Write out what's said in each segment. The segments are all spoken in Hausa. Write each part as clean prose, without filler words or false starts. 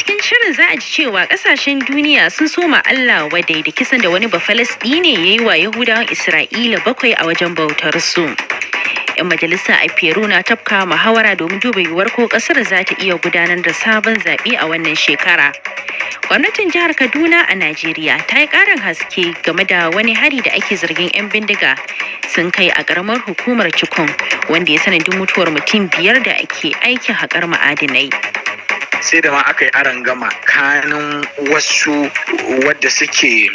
Cikin shirin za a ji cewa kasashen duniya sun soma Allah wadai da kisan da wani Bafalastine ya yi wa Yahudawan Isra'ila bakwai a wajen bautar su. 'Yan majalisa a Peru na tafka muhawara domin duba yiwuwar ko kasar za ta iya gudanar da sabon zaɓe a wannan shekara. Gwamnatin jihar Kaduna a Najeriya ta yi ƙarin haske game da wani hari da ake zargin 'yan bindiga sun kai a ƙaramar hukumar Chikun, wanda ya sanadin mutuwar mutum biyar da ake aikin haƙar ma'adinai. Sai da ma aka yi arangama kanin wasu wadda suke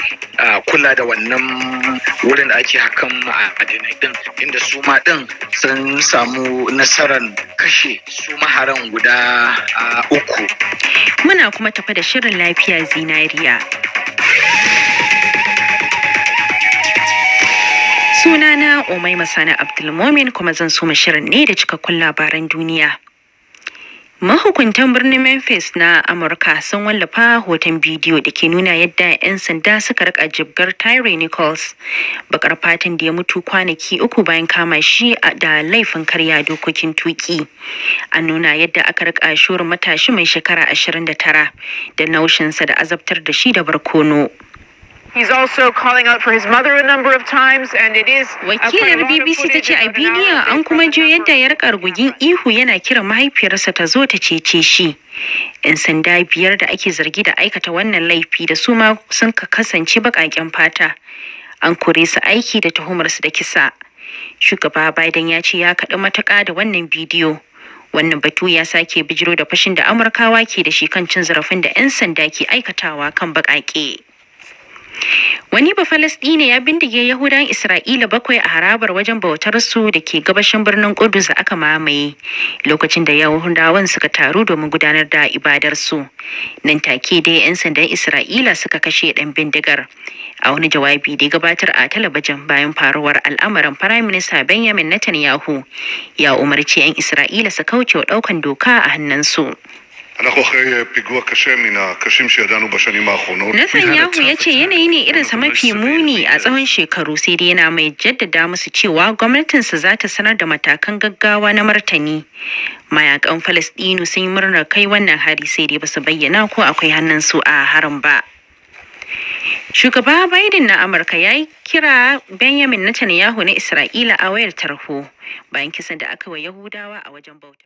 kula da wannan wurin da ake hakan ma'adinai din, inda su ma din sun samu nasarar kashe su maharan guda uku. Muna kuma tafa da shirin Lafiya Zinariya. Sunana Umaima Sani Abdulmomin, kuma zan soma shirin ne da cikakkun labaran duniya. Mahukuntan birnin Memphis na Amurka sun wallafa hoton bidiyo da ke nuna yadda 'yan sanda suka rika jibgar Tyre Nichols, bakar fatan da ya mutu kwanaki 3 bayan kama shi da laifin karya dokokin tuki. An nuna yadda aka rika shurin matashi mai shekara 29 da naushinsa da azabtar da shi da barkono. He's also calling out for his mother a number of times, and it is Wakilar BBC ta ce a bidiyon an kuma jiyo yadda ya rika rugugin ihu yana kiran mahaifiyarsa ta zo ta cece shi. 'Yan sanda biyar da ake zargi da aikata wannan laifi, da su ma sun ka kasance baƙaƙen fata, an kore su aiki da tuhumarsu da kisa. Shugaba Biden ya ce ya kaɗu matuƙa da wannan bidiyo. Wannan batu ya sake bijiro da fashin da Amurkawa ke da shi kan cin zarafin da 'yan sanda ke aikatawa kan baƙaƙe. Wani Bafalastine ya bindige Yahudan Isra'ila bakwai a harabar wajen bautar su da ke gabashin birnin Kudus da aka mamaye, lokacin da Yahudawan suka taru domin gudanar da ibadar su. Nan take dai 'yan sandan Isra'ila suka kashe ɗan bindigar. A wani jawabi da ya gabatar a talabijin bayan faruwar al'amarin, Prime Minister Benjamin Netanyahu ya umarci 'yan Isra'ila su kauce wa ɗaukan doka a hannunsu. אנחנו אחרי פיגוע קשה מן הקשים שידענו בשנים האחרונות. Netanyahu ya ce yanayi ne irinsa mafi muni a tsawon shekaru, sai dai yana mai jaddada musu cewa gwamnatinsa za ta sanar da matakan gaggawa na martani. Mayakan Falastinu sun yi murnar kai wannan hari, sai dai basu bayyana ko akwai hannunsu a harin ba. Shugaba Biden na Amurka ya yi kira Benjamin Netanyahu na Isra'ila a wayar tarho bayan kisan da aka wa Yahudawa a wajen bautar.